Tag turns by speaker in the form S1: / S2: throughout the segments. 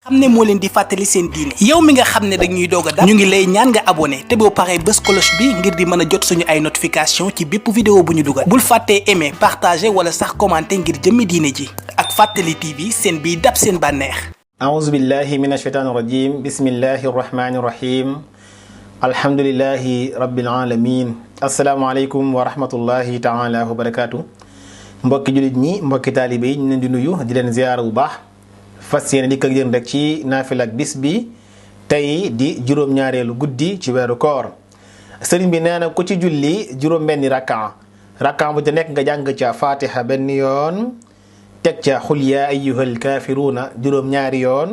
S1: xam ne moo leen di fàttali seen diine yow mi nga xam ne dañuy doog a dab ñu ngi lay ñaan nga abonné te boo paree bës cloche bi ngir di mën a jot suñu ay notification ci bépp vidéo bu ñu dugal bul fàttee aimer partager wala sax commenter ngir jëmmi diine ji ak Fàttali TV seen bii dab seen bànneex.
S2: a'uuzu billahi mina shaytaani rajiim bismillahi rahmaani rahiim alhamdulillahi rabbil alamin asalaamaaleykum wa rahmatullahi taala wa barakaatu. mbokki jullit ñi mbokki taalibe yi ñu leen di nuyu di leen ziyaara bu baax fas yéene dikk ak yéen rek ci naafila ak bis bi tey di juróom-ñaareelu guddi ci weeru koor. sëriñ bi nee na ku ci julli juróom-benni rakka bu ca nekk nga jàng ca fatiha benn yoon teg ca xul yaa ayyuhal kaafiruuna juróom-ñaari yoon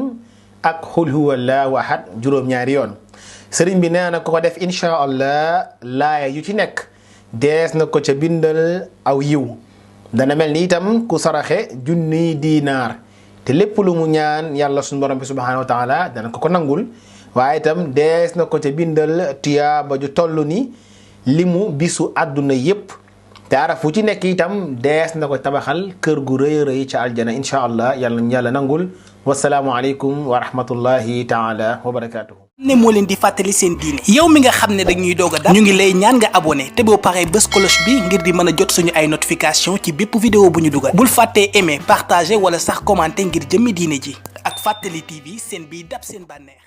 S2: ak xul huwallaahu ahad juróom-ñaari yoon. sëriñ bi nee na ku ko def incha allah laaya yu ci nekk dees na ko ca bindal aw yiw dana mel ni itam ku saraxe junniy diinaar te lépp lu mu ñaan yàlla suñu borom bi subhaanahu wa taala dana ko nangul waaye itam dees na ko ca bindal tuyaaba ju toll ni limu bisu àdduna yépp te araf fu ci nekk itam dees na ko tabaxal kër gu rëy rëy ca aljana incha allah yàlla nangul wasalaamu aleykum wa rahmatullahi taala wa barakaatuhu.
S1: ne moo leen di fàttali seen diine yow mi nga xam ne dañuy doog a dab ñu ngi lay ñaan nga abonné te boo paree bës cloche bi ngir di mën a jot suñu ay notification ci bépp vidéo bu ñu dugal bul fàttee aimer partager wala sax commenter ngir jëmmi diine ji ak Fàttali TV seen bii dab seen bànneex.